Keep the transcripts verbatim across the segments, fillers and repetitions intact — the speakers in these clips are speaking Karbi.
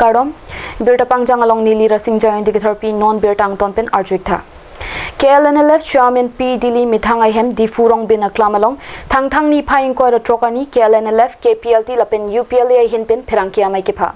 Kardom, birta pangjang along neli Rasing Jayonti Ketharpi, non birta angton pen arju-ik tha. K L N L F Chairman P Dili methang ahem Diphu Rongbin Aklam along Thangthang niphai ingkoi ra throk arni K L N L F, K P L T lapen U P L A ahin pen pherangke amei kepha.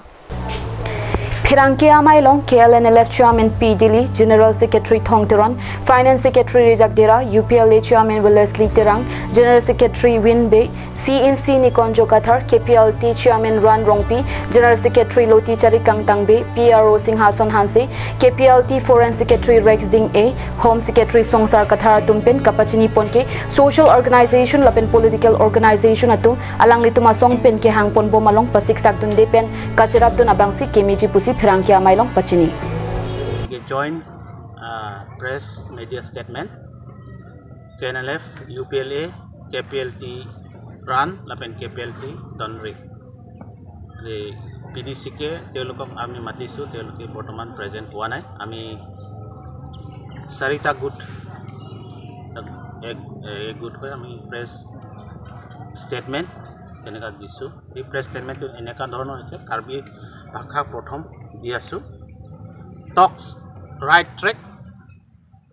Pherangke amei along K L N L F Chairman P Dili, General Secretary Thong Teron, Finance Secretary Rijak Dera, U P L A Chairman Wellesley Terang, General Secretary Win Bey, C E C Nikonjo Kathar, K P L T Chairman Ran Rongpi, General Secretary Loti Chari Kangtang Bey, P R O Singhason Hanse, K P L T Foreign Secretary Rex Ding A, Home Secretary Songsar Kathar atum pen kapachini pon ke social organization lapen political organization atum alanglitum asong pen kehang pon bom along pasiksak dunde pen kacherap dun abangsi kemeji pusi pherangke amei along pachini. Ke joint, uh, press media statement, K N L F, U P L A, K P L T Ran lapen K P L T Donri. এই P D C কে তেওঁলোকক আমি মাতিছোঁ, তেওঁলোকে বৰ্তমান প্ৰেজেণ্ট হোৱা নাই। আমি চাৰিটা গোট, এক, এক গোট হৈ আমি প্ৰেছ ষ্টেটমেণ্ট তেনেকুৱা দিছোঁ। এই প্ৰেছ ষ্টেটমেণ্টটো এনেকুৱা ধৰণৰ হৈছে, কাৰ্বি ভাষা প্ৰথম দি আছোঁ, talks right trek,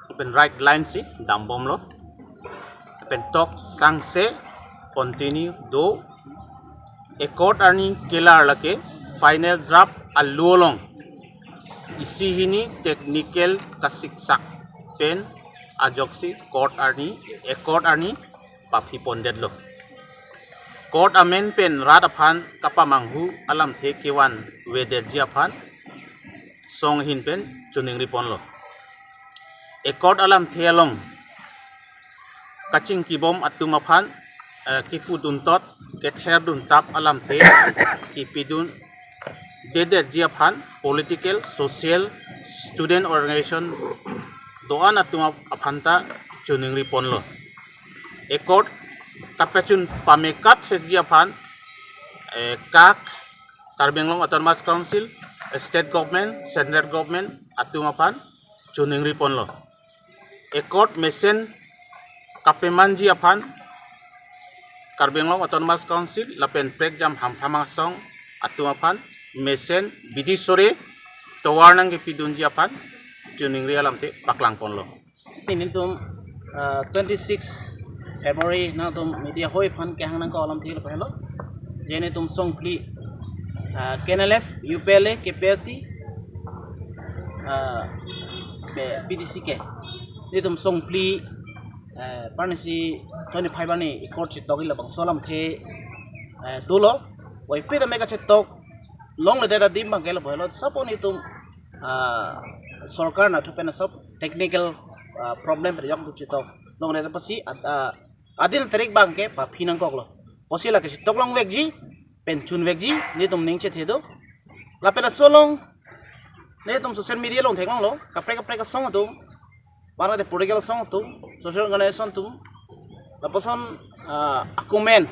lapen right line si dambomlo. Lapen tok sangse continue do. Accord arni kelar lake final draft alo along isi hini technical kasiksak pen ajoksi court arni, accord arni paphi pondetlo. Court amen pen rat aphan kapamanghu alamthe kevan vedetji aphan song ahin pen choningri ponlo. Accord alamthe along kachingkibom atum aphan, eh, kipudun tot, kether dun tap alamthe kipidun dedetji aphan political, social, student organization do-an atum ap-, aphan ta choningri ponlo. Accord kapachun pame kathekji aphan, eh, kak Karbi Anglong Autonomous Council, state government, central government atum aphan choningri ponlo. Accord mesen kapemanji aphan Karbi Anglong Autonomous Council lapen prekjam hamphang asong atum aphan mesen bidi sore tovar nangkepidunji aphan choningri alamthe paklang ponlo. Nelitum, ah, twenty six February nangtum media hoi aphan kehang nangkok alamthe lahelo. Je nelitum songphli, ah, K N L F, U P L A, K P L T, ah, be, P D C K. Nelitum songphli, eh, parnisi twenty five arni accord chetok-ik labangso alamthe, eh, dolo. Wai pita me kachetok longledet adim abangke lahelo. Sopo nelitum, ah, sorkar nathu pen asop technical, ah, problem pen jok tu chetok longledet apotsi ad-, ah, adin tarik abangke paphi nangkoklo. Apotsi lake chetok longvekji pen chunvekji nelitum ning chethe do. Lapen laso along nelitum social media along theklonglo, kaprek kaprek asong atum, parade political asong atum, social organization atum, lapuson, ah, a-comment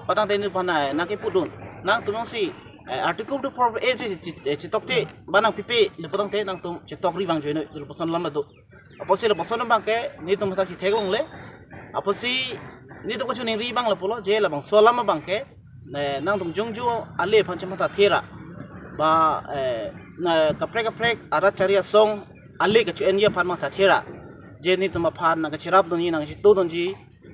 patangte nelitum aphan nangkepudun, nangtum si, eh, Article two four A si, si, eh, chetok te ba nangpipe le patangte nangtum chetokri vang join lapuson alam do. Apotsi lapuson abangke nelitum hadak chetheklongle. Apotsi nelitum kachoningri abang lapulo je labangso alam abangke, eh, nangtum jongjo ale aphan chematha thera ba, eh, na kaprek kaprek arat chari asong ale kacho-enji aphan matha thera. Je nelitum aphan nangkacherap dunji, nangkacheto dunji,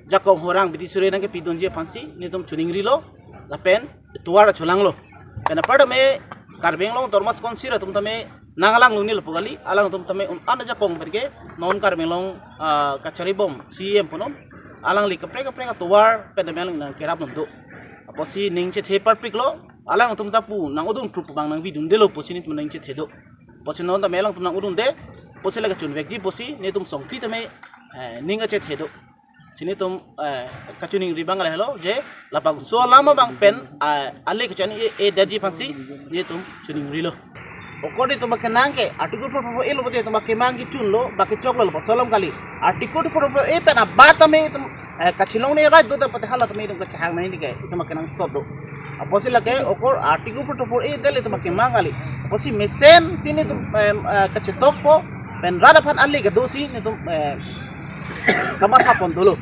jakong horang bidi sore nangkepidunji aphansi nelitum choningrilo lapen tovar cholanglo. Pen apar tame Karbi Anglong Autonomous Council atum tame nanglang luni lapu kali, alangtum tame un-an ajakong pen ke non Karbi Anglong, ah, kacharibom C E M punon, alangli kaprek kaprek atovar pen tame alang nangkerap nangdo. Apotsi ning chethe parpiklo, alangtum ta pu nang-udun prup abang nangvidundelo pusi nelitum ning chethe do. Apotsi non tame alangtum nang-udunde, apotsi lake chunvekji pusi nelitum songphli tame, eh, ning kachethe do. Si nelitum, eh, kachoningri abang lahelo je labangso alam abang pen, eh, ale kacho-en-e, e detji aphansi nelitum choningrilo. Okor nelitum akenang ke Article four four A lo pute nelitum akemang kechunlo, ba kechoklo, lapuson alam kali. Article four four A pen abat tame nelitum, eh, kachelongne right do ta pute hala tame nelitum kachehang nangji ke nelitum akenangsot do. Apotsi lake okor Article four four A det nelitum akemang kali. Apotsi mesensi nelitum, em, eh, kachetokpo pen rat aphan ale kedosi nelitum, eh, kamatha pon dolo.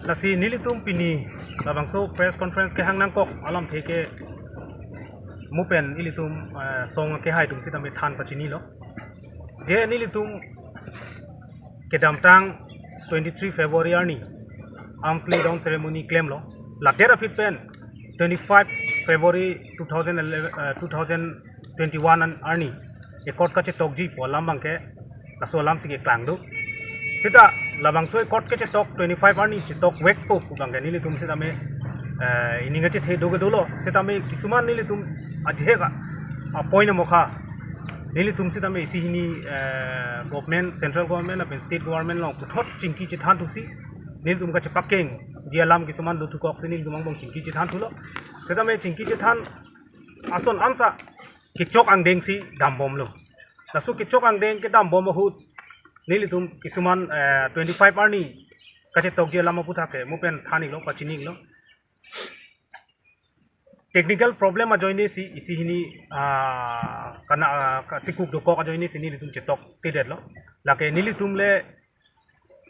Lasi nelitum pini labangso press conference kehang nangkok alamthe ke Mo pen ilitum eh, song akehai atum sitame than pachinilo. Je nelitum kedamtang twenty-three February arni arms lay down ceremony klemlo. Later aphi pen twenty-five February two thousand eleven, eh, two thousand twenty-one an- arni accord kachetokji pu alam abangke laso alam si keklang do. Sita labangso accord kachetok twenty-five arni chetok vekpo pu abangke nelitum sitame eh, ining achethe do ke dolo. Sitame kisuman nelitum ajehek a- apoint amokha nelitum sitame isi hini eh, government, central government lapen state government along puthot chingki chethan thusi nelitum kachepakengji alam kisuman do thukoksi nelitum angbong chingki chethan thulo. Sitame chingki chethan ason ansa kechok angdeng si dambomlo. Laso kechok angdeng kedambom ahut nelitum kisuman eh, twenty-five arni kachetokji alam aputhak ke mo pen than-iklo, pachini-iklo. Technical problem ajoine si isi hini ah, kana ah, katikuk dokok ajoine si nelitum chetok tidetlo. Lake nelitum le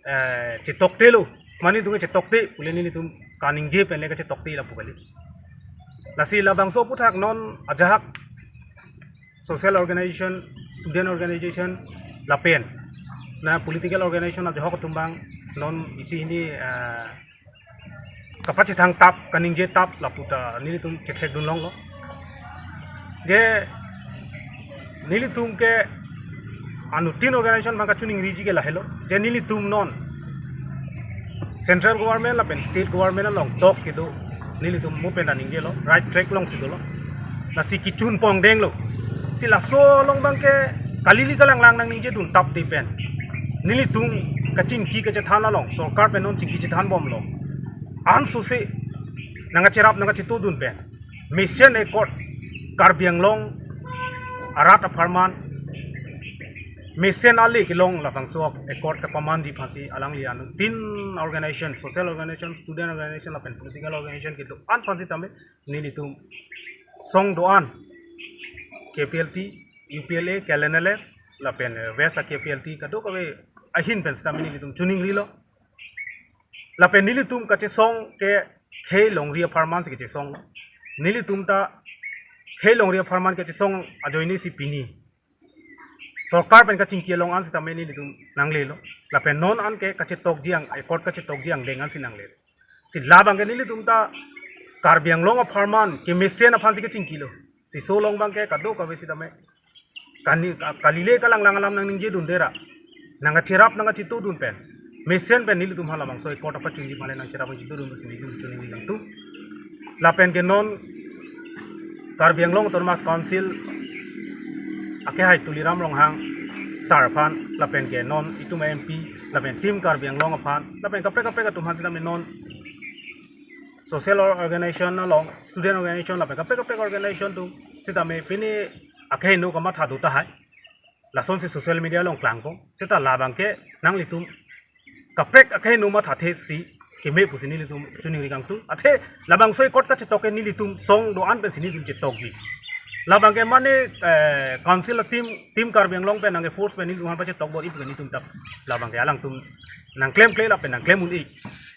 eh, chetoktelo, mane nelitum chetokte pule nelitum kaningje pen le kachetokte lapu kali. Lasi labangso aputhak non ajahak social organization, student organization lapen na political organization ajahak atum abang non isi hini eh, kapachethang tap, kaningje tap lapu ta nelitum chethekdun longlo. Je nelitum ke anuttin organization abang kachiningriji ke lahelo. Je nelitum non central government lapen state government along talks kedo, nelitum mo pen ta ningjelo, right track alongsi dolo. Lasi kechun pongdenglo. Si laso along abangke kali-kali kalanglang nangningjedun tapte pen nelitum kachingki kachethan along sorkar pen non chingki chethanbomlo. Ansose nangkacherap nangkachetudun pen mesen accord Karbi Anglong arat apharman mesen ale kelong labangso accord kapamanji aphansi alangli anuttin organization, social organization, student organization lapen political organization kedo-an aphan sitame nelitum song do-an K P L T, U P L A, K L N L F lapen West K P L T kadokave ahin pen sitame nelitum chiningrilo. Lapen nelitum kachesong ke khei longri apharman si kachesong. Nelitum ta khei longri apharman kachesong ajoine si pini sorkar pen kachingki along an sitame nelitum nanglelo. Lapen non anke kachetokji ang, accord kachetokji angdeng ansi nanglelo. Si labangke nelitum ta Karbi Anglong apharman kemesen aphansi kachingkilo. Si laso along abangke kadokave sitame kani ka- kali-kali kalanglang alam nangningjedun dera, nangkacherap nangkachetudun pen mesen pen nelitum halabangso accord apachunji aphan le nangcherap nangchetudun pusi nelitum chiningri kangtung. Lapen ke non Karbi Anglong Autonomous Council akehai Tuliram Ronghang sir aphan lapen ke non itum M P lapen Team Karbi Anglong aphan lapen kaprek kaprek atum aphan sitame non social organization along, student organization lapen kaprek kaprek organization atum sitame pini akeheno kamatha do tahai. Lasonsi social media along klangpo. Sita labangke nanglitum kaprek akeheno mathathe si keme pusi nelitum chiningri kangtung. Athe labangso accord kachetok ke nelitum song do-an pensi nelitum chetokji. Labangke mane eh, council a-team, Team Karbi Anglong pen nangke force pen nelitum aphan pachetok bor-i pu nelitum tap labangke alangtum nangklemkle lapen nangklem un-e.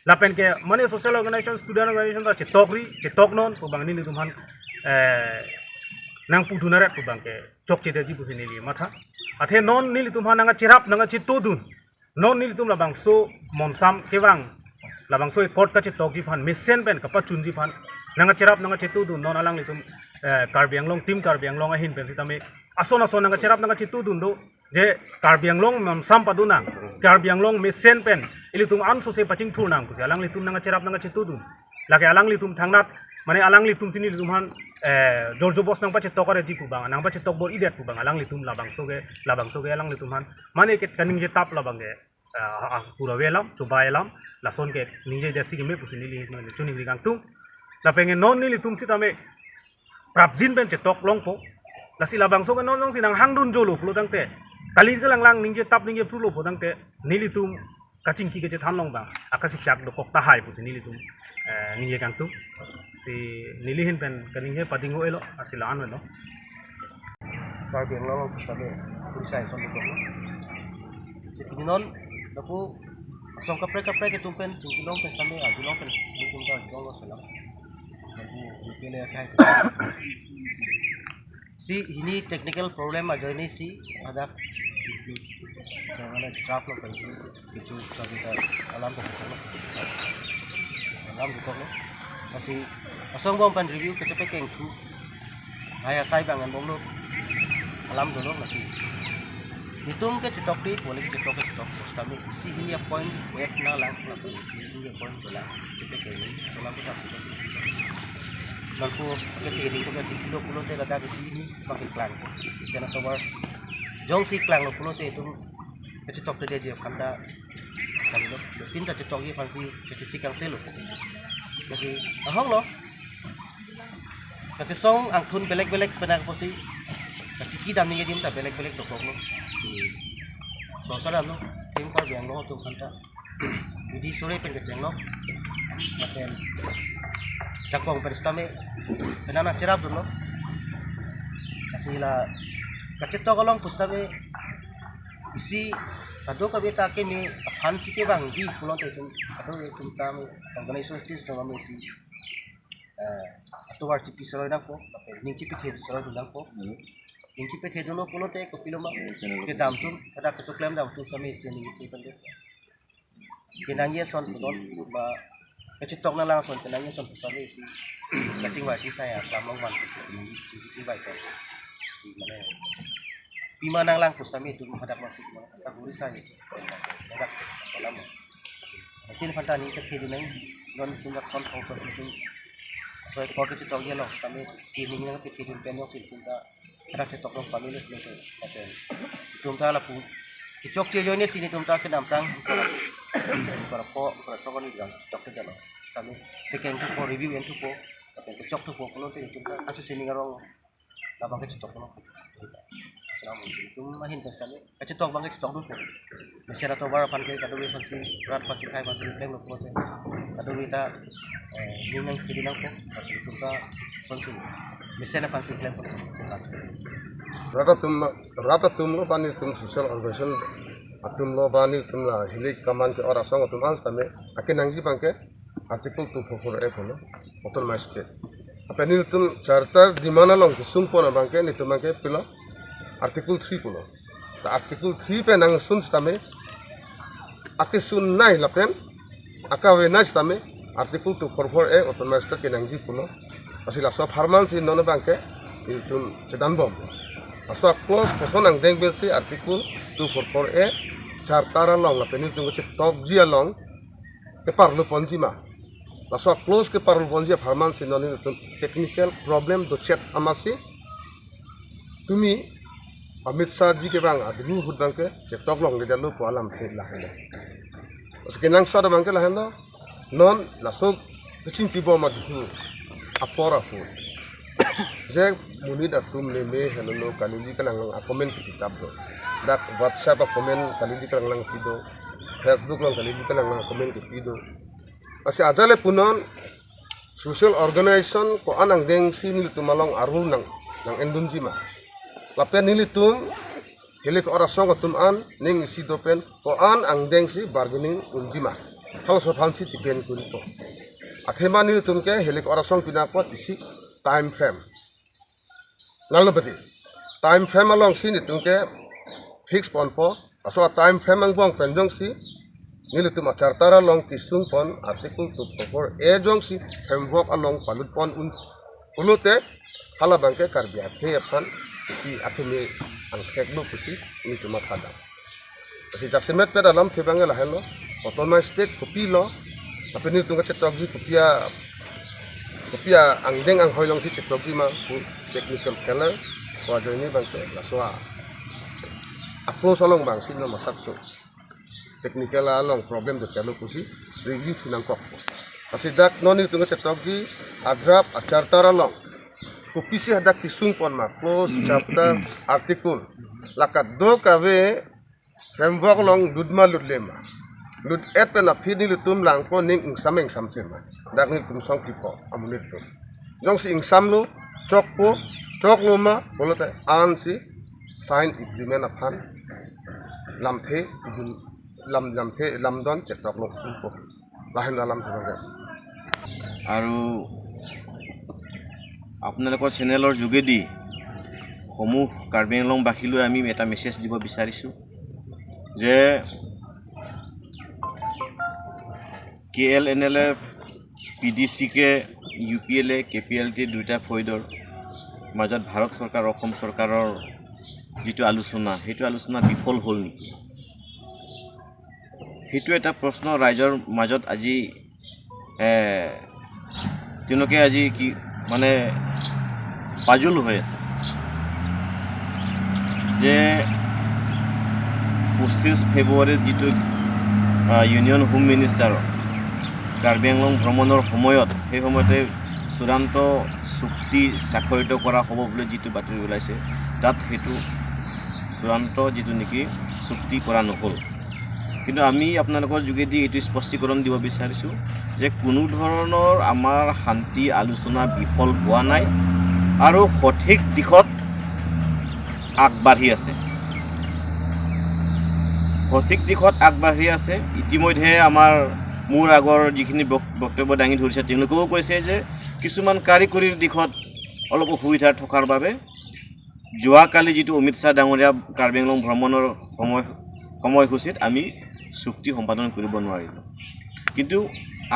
Lapen ke mane social organization, student organization ta chetokri, chetoknon pu abang nelitum aphan eh, nangpudun aret pu abangke chokchedetji pusi neli matha. Athe non nelitum aphan nangkacherap nangkachetudun. Non nelitum labangso monsam kevang labangso accord kachetokji aphan mesen pen kapachunji aphan nangkacherap nangkachetudun non alanglitum eh, Karbi Anglong, Team Karbi Anglong ahin pen sitame ason ason nangkacherap nangkachetudun do. Je Karbi Anglong monsam padonang, Karbi Anglong mesen pen ilitum ansose pachingthurnang pusi alanglitum nangkacherap nangkachetudun. Lake alanglitum thangnat mane alanglitum si nelitum aphan eh, jor jobos nangpachetok aretji pu abang, nangpachetok bor-idet pu abang alanglitum labangso ke, labangso ke alanglitum aphan mane ke kaningje tap labangke eh, ah, pura avelam, chobai alam, lason ke ningjedet si keme pusi neli chiningri kangtung. Lapen ke non nelitum sitame prapjin pen chetok longpo. Lasi labangso ke non jongsi nanghangdunjolo pulo tangte, kali kalanglang ningje tap ningje phrulo pu tangte nelitum kachingki kachethan along abang akasipsak dokok tahai pusi nelitum eh, ningje kangtung. Si neli ahin pen kaningje pading-o-elo, lasi la-an avelo. Karbi Anglong along pusitame kurisa ison dokoklo. Si pini non lapu asong kaprek kaprek atum pen chingkilong pen sitame arjulong pen nelitum ta arjulong lo selam. Lapu U P L A akehai atum Si hini technical problem ajoine si hadak, eh, mane draft lo kan itu kami ta alam ko, alam ko lo. Lasi asong bom pen review kachepekeng thu. Hai asai bang an bomlo. Alam dolo lasi. Itum kachetokde, polling chetok, chetok. Sitame isi hini a point wet na lang, lapu isi hini a point bola. Kachepekeng ni, solam ko tak sih. Nangko kete ring ko kachepilo pulote ladak isi hini makin klang. Isi na tobar. Jongsi klanglo pulote itum kachetokde dia phanta. Kami lo, tin kachetokji aphansi kachesik kangselo. Lasi ahok lo. Kachesong angthun belek-belek penang pusi. Kachiki dam ningje adim ta belek-belek dokok lo. So sadam lo. Tim par biang lo atum phanta. Bidi sore pen kachenglo. Lapen jakong pen sitame penang nangcherapdunlo. Lasi la kachetok along pusitame isi kadokave ta keme aphansi kevangji pulote itum, kadokave itum tame organization stage tame isi, eh, atovar chipi soroi nangpo, lapen ning chipethe soroi nangpo. Hmm. Ning chipethedunlo pulote kopilo ma, hmm, kedam atum, kada ketok klem dam atum sitame isi ning chipethedun. Kenangji ason punon, ba kachetok nanglang ason kenangji ason pusitame isi kachingvai chingsai aklam along van, chingvai ko. Si mane pima nanglang pusitame itum hadak masih mane kata guri sai. Hadak kolam. Tin phanta ning kethedun nang, non itum dak son thong thong itum. So ko kachetokji along sitame isi ning nangkethedun pen jongsi itum ta hadak chetok along pamili pulote, lapen itum ta lapu kechokche ajoine si itum ta kedamtang, kora po, kora chokon ni jang chok ke jalo. Kami tekeng thupo, review en thupo, lapen kechok thupo pulote itum ta asu sining arong labang kachetok lo. Itum ahin ta sitame kachetok abang kachetok dun po. Mesen atovar aphan ke kadokave aphansi, rat aphansi, khai aphansi, klem lo pulote. Kadokave ta, eh, ning nangkethedun nangpo, itum ta aphansi, mesen aphansi klem po. Rat atum, rat atum lo, bani atum social organization atum lo, bani atum la hilik kaman ke-or asong atum an sitame akenangji abang ke Article two four four A pulo, Autonomous State. Lapen nelitum charter demand along kesung pon abang ke, nelitum abang ke pilo, Article three pulo. Ta Article three pen nangsun sitame, akesun nei lapen akavenei sitame Article two four four A Autonomous State kenangji pulo. Lasi laso apharman si non abang ke nelitum chedan bom. Laso clause koson angdeng pen si Article two four four A charter along lapen nelitum kachetokji along keparlu ponji ma. Laso clause keparlu ponji apharman si non nelitum technical problem dochet amatsi tumi Amit Shah ji kevang adhu ahut abang ke chetok longledetlo pu alamthe lahenlo. Lasi kenangsot abang ke lahenlo. Non laso kachingki bom adhu apor ahut, je monit atum meme helo lo, kalili kalanglang acomment kepi tap do. Dak WhatsApp acomment kalili kalanglang kepi do. Facebook along kalili kalanglang acomment kepi do. Lasi ajat le punon social organization ko-an angdeng si nelitum along arul nang, nang-endunji ma. Lapen nelitum hilik or asong atum an ning isi do pen ko-an angdeng si bargaining unji ma. Halaso aphansi depend kuri po. Athema nelitum ke hilik or asong pinapot isi time frame. Nanglo beti. Time frame along si nelitum ke fix ponpo. Laso time frame angbong pen jongsi nelitum a charter along kesung pon Article two four four A jongsi framework along palut pon un pulote, hala abang ke Karbi akhei aphan isi akeme angthek lo pusi nelitum mathadam. Lasi jasemet pet alamthe abang ke lahenlo, Autonomous State kopilo, lapen nelitum kachetokji kopi a, kopi a angdeng anghoi alongsi chetokji ma pu technical failure, ko ajoine abang ke laso a, a clause along abang si non masak so technical along problem dochetlo pusi review thu nangkokpo. Lasi dak non nelitum kachetokji a draft a charter along kopisi hadak kesung pon ma, clause, chapter, article, la kadokave framework along lut ma lutle ma. Lut-et pen aphi nelitum langpo, ning ingsam ingsamse ma. Dak nelitum songkipo amonit atum. Jongsi ingsamlo, chokpo, choklo ma pulote ansi sign agreement aphan lamthe idun, lam, lamthe lamdon chetok lo po. Lahenlo alamthe abang ke. আৰু আপোনালোকৰ চেনেলৰ যোগেদি সমূহ কাৰ্বি আংলংবাসীলৈ আমি এটা মেছেজ দিব বিচাৰিছোঁ যে K L N L F, P D C K, U P L A, K P L T দুইটা ফৈদৰ মাজত ভাৰত চৰকাৰ, অসম চৰকাৰৰ যিটো আলোচনা, সেইটো আলোচনা বিফল হ'ল নেকি? সেইটো এটা প্ৰশ্ন ৰাইজৰ মাজত আজি, এ, তেওঁলোকে আজি কি মানে পাজল হৈ আছে যে পঁচিছ ফেব্ৰুৱাৰীত যিটো, আ, ইউনিয়ন হোম মিনিষ্টাৰৰ কাৰ্বি আংলং ভ্ৰমণৰ সময়ত, সেই সময়তে চূড়ান্ত চুক্তি স্বাক্ষৰিত কৰা হ'ব বুলি যিটো বাতৰি ওলাইছে, তাত সেইটো চূড়ান্ত যিটো নেকি চুক্তি কৰা নহ'ল। কিন্তু আমি আপোনালোকৰ যোগেদি এইটো স্পষ্টীকৰণ দিব বিচাৰিছোঁ যে কোনো ধৰণৰ আমাৰ শান্তি আলোচনা বিফল হোৱা নাই আৰু সঠিক দিশত আগবাঢ়ি আছে। সঠিক দিশত আগবাঢ়ি আছে। ইতিমধ্যে আমাৰ মোৰ আগৰ যিখিনি বক-, বক্তব্য দাঙি ধৰিছে, তেওঁলোকেও কৈছে যে কিছুমান কাৰিকৰীৰ দিশত অলপ অসুবিধা থকাৰ বাবে যোৱাকালি যিটো অমিত শ্বাহ ডাঙৰীয়া কাৰ্বি আংলং ভ্ৰমণৰ সময়, সময়সূচীত আমি চুক্তি সম্পাদন কৰিব নোৱাৰিলোঁ। কিন্তু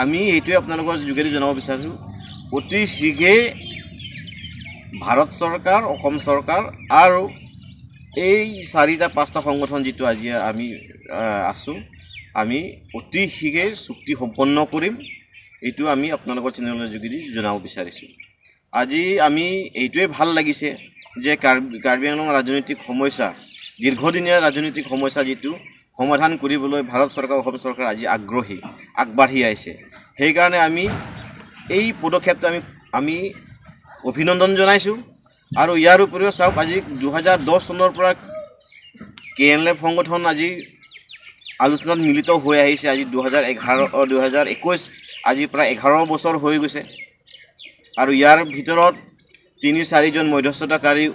আমি এইটোৱে আপোনালোকৰ যোগেদি জনাব বিচাৰিছোঁ, অতি শীঘ্ৰে ভাৰত চৰকাৰ, অসম চৰকাৰ আৰু এই চাৰিটা পাঁচটা সংগঠন যিটো আজি আমি, আহ, আছোঁ, আমি অতি শীঘ্ৰে চুক্তি সম্পন্ন কৰিম। এইটো আমি আপোনালোকৰ চেনেলৰ যোগেদি জনাব বিচাৰিছোঁ। আজি আমি এইটোৱে ভাল লাগিছে যে কাৰ্বি, কাৰ্বি আংলং ৰাজনৈতিক সমস্যা, দীৰ্ঘদিনীয়া ৰাজনৈতিক সমস্যা যিটো সমাধান কৰিবলৈ ভাৰত চৰকাৰ, অসম চৰকাৰ আজি আগ্ৰহী, আগবাঢ়ি আহিছে। সেইকাৰণে আমি এই পদক্ষেপটো আমি, আমি অভিনন্দন জনাইছোঁ। আৰু ইয়াৰ উপৰিও চাওক, আজি দুহেজাৰ দহ চনৰ পৰা কে এন এল এফ সংগঠন আজি আলোচনাত মিলিত হৈ আহিছে। আজি দুহেজাৰ এঘাৰ, অ, দুহেজাৰ একৈছ, আজি প্ৰায় এঘাৰ বছৰ হৈ গৈছে। আৰু ইয়াৰ ভিতৰত তিনি চাৰিজন মধ্যস্থতাকাৰী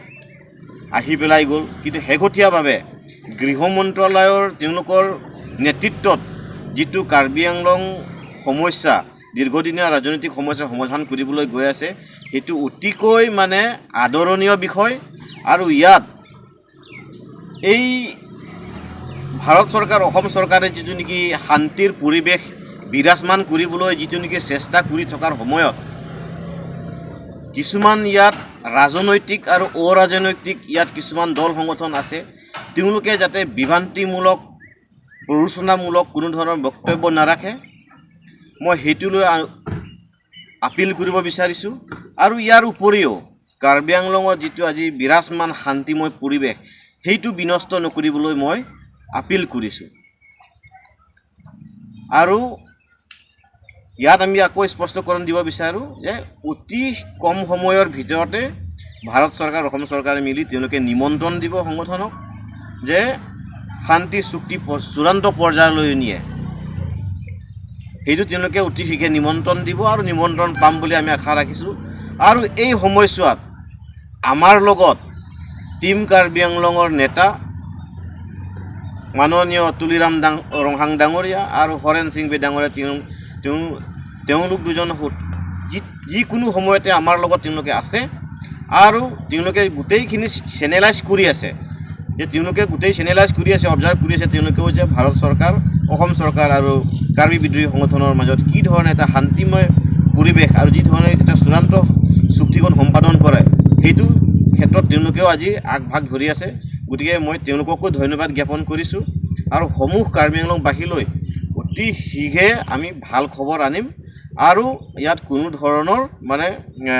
আহি পেলাই গ'ল, কিন্তু শেহতীয়াভাৱে গৃহ মন্ত্ৰালয়ৰ তেওঁলোকৰ নেতৃত্বত যিটো কাৰ্বি আংলং সমস্যা, দীৰ্ঘদিনীয়া ৰাজনৈতিক সমস্যা সমাধান কৰিবলৈ গৈ আছে, সেইটো অতিকৈ মানে আদৰণীয় বিষয়। আৰু ইয়াত এই ভাৰত চৰকাৰ, অসম চৰকাৰে যিটো নেকি শান্তিৰ পৰিৱেশ বিৰাজমান কৰিবলৈ যিটো নেকি চেষ্টা কৰি থকাৰ সময়ত কিছুমান ইয়াত ৰাজনৈতিক আৰু অৰাজনৈতিক ইয়াত কিছুমান দল সংগঠন আছে, তেওঁলোকে যাতে বিভ্ৰান্তিমূলক, প্ৰৰোচনামূলক কোনো ধৰণৰ বক্তব্য নাৰাখে, মই সেইটোলৈ আ-, আপিল কৰিব বিচাৰিছোঁ। আৰু ইয়াৰ উপৰিও কাৰ্বি আংলঙত যিটো আজি বিৰাজমান শান্তিময় পৰিৱেশ, সেইটো বিনষ্ট নকৰিবলৈ মই আপিল কৰিছোঁ। আৰু ইয়াত আমি আকৌ স্পষ্টীকৰণ দিব বিচাৰোঁ যে অতি কম সময়ৰ ভিতৰতে ভাৰত চৰকাৰ, অসম চৰকাৰে মিলি তেওঁলোকে নিমন্ত্ৰণ দিব সংগঠনক যে শান্তি চুক্তি প-, চূড়ান্ত পৰ্যায়লৈ নিয়ে। সেইটো তেওঁলোকে অতি শীঘ্ৰে নিমন্ত্ৰণ দিব আৰু নিমন্ত্ৰণ পাম বুলি আমি আশা ৰাখিছোঁ। আৰু এই সময়ছোৱাত আমাৰ লগত টিম কাৰ্বি আংলঙৰ নেতা মাননীয় তুলিৰাম ডাং-, ৰংহাং ডাঙৰীয়া আৰু হৰেণ সিং বে ডাঙৰীয়া, তেওঁ, তেওঁ, তেওঁলোক দুজন হ-, যি-, যিকোনো সময়তে আমাৰ লগত তেওঁলোকে আছে আৰু তেওঁলোকে গোটেইখিনি চেনেলাইজ কৰি আছে। যে তেওঁলোকে গোটেই চেনেলাইজ কৰি আছে, অবজাৰ্ভ কৰি আছে, তেওঁলোকেও যে ভাৰত চৰকাৰ, অসম চৰকাৰ আৰু কাৰ্বি বিদ্ৰোহী সংগঠনৰ মাজত কি ধৰণে এটা শান্তিময় পৰিৱেশ আৰু যি ধৰণে এটা চূড়ান্ত চুক্তিখন সম্পাদন কৰে, সেইটো ক্ষেত্ৰত তেওঁলোকেও আজি আগভাগ ধৰি আছে। গতিকে মই তেওঁলোককো ধন্যবাদ জ্ঞাপন কৰিছোঁ আৰু সমূহ কাৰ্বি আংলংবাসীলৈ অতি শীঘ্ৰে আমি ভাল খবৰ আনিম আৰু ইয়াত কোনো ধৰণৰ মানে, এ,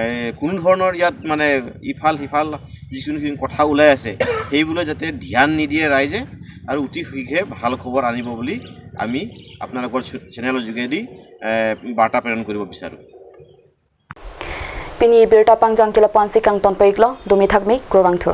এ, কোনো ধৰণৰ ইয়াত মানে ইফাল সিফাল যিকোনো কথা ওলাই আছে, সেইবোৰলৈ যাতে ধ্যান নিদিয়ে ৰাইজে আৰু অতি শীঘ্ৰে ভাল খবৰ আনিব বুলি আমি আপোনালোকৰ চে-, চেনেলৰ যোগেদি, এ, বাৰ্তা প্ৰেৰণ কৰিব বিচাৰোঁ। Pini birta pangjang ke lapu-ansi kangton peklo, dumi thakmi, kurvangthu.